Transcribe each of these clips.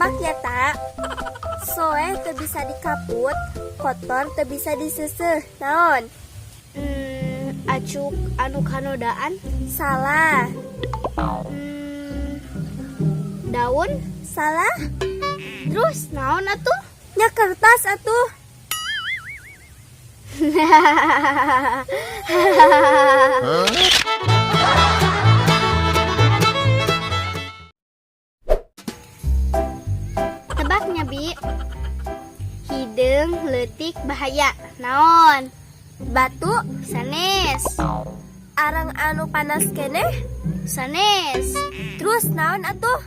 Tebak ya tak? Soeh teu bisa dikaput, kotor teu bisa diseuseuh. Naon? Acuk anu kanodaan. Salah. Daun. Salah. Terus naon atuh? Nya kertas atuh. Tebaknya Bi. Hideung leutik bahaya. Naon? Batu. Sanes. Arang anu panas keneh. Sanes. Terus naon atuh?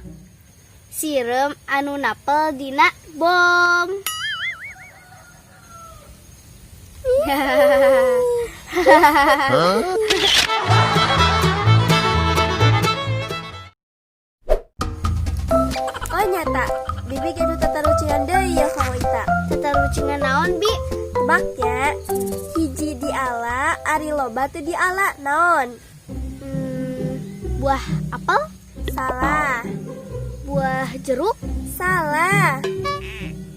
Sireum anu napel dina bom. Oh nyata, Bibi gaduh tatarucingan deui ya ka Ita. Tatarucingan naon Bi? Tebak ya. Hiji diala, ari loba teu diala. Naon? Buah apel? Salah. Buah jeruk? Salah.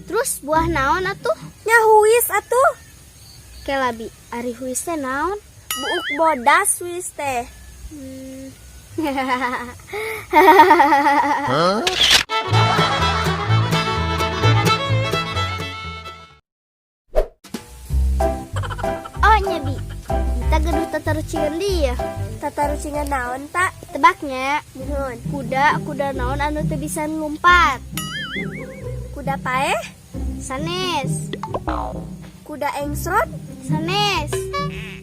Terus buah naon atuh? Nya huis atuh. Kela Bi, ari huis teh naon? Buuk bodas huis teh. Oh nya Bi, kita gaduh tatarucingan deui ya. Tatarucingan naon tak? Tebaknya. Nuhun. Kuda, kuda naon anu teu bisa lumpat? Kuda paeh? Sanes. Kuda engsrot? Sanes.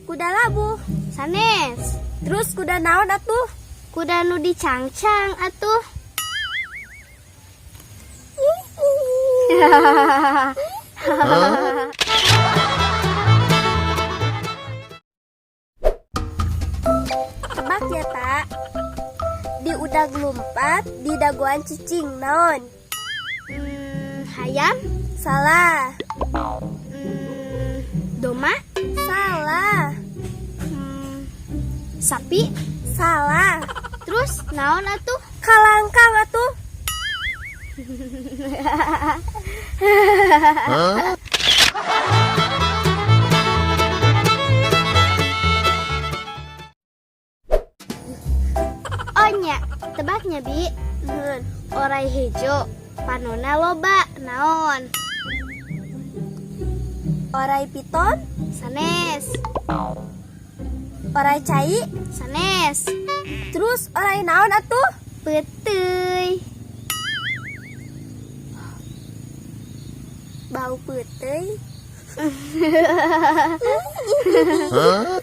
Kuda labuh? Sanes. Terus kuda naon atuh? Kuda nu dicangcang atuh. Tebak ya tak? Di udag lumpat, di dagoan cicing naon? Hayam? Salah. Doma? Salah. Sapi? Salah. Terus naon atuh? Kalangkang atuh. Oh nya, tebaknya Bi. Nuhun. Orai hejo, panona loba, naon? Orai piton? Sanes. Orai cai? Sanes. Terus orai naon atuh? Peuteuy. Bau peuteuy. Huh?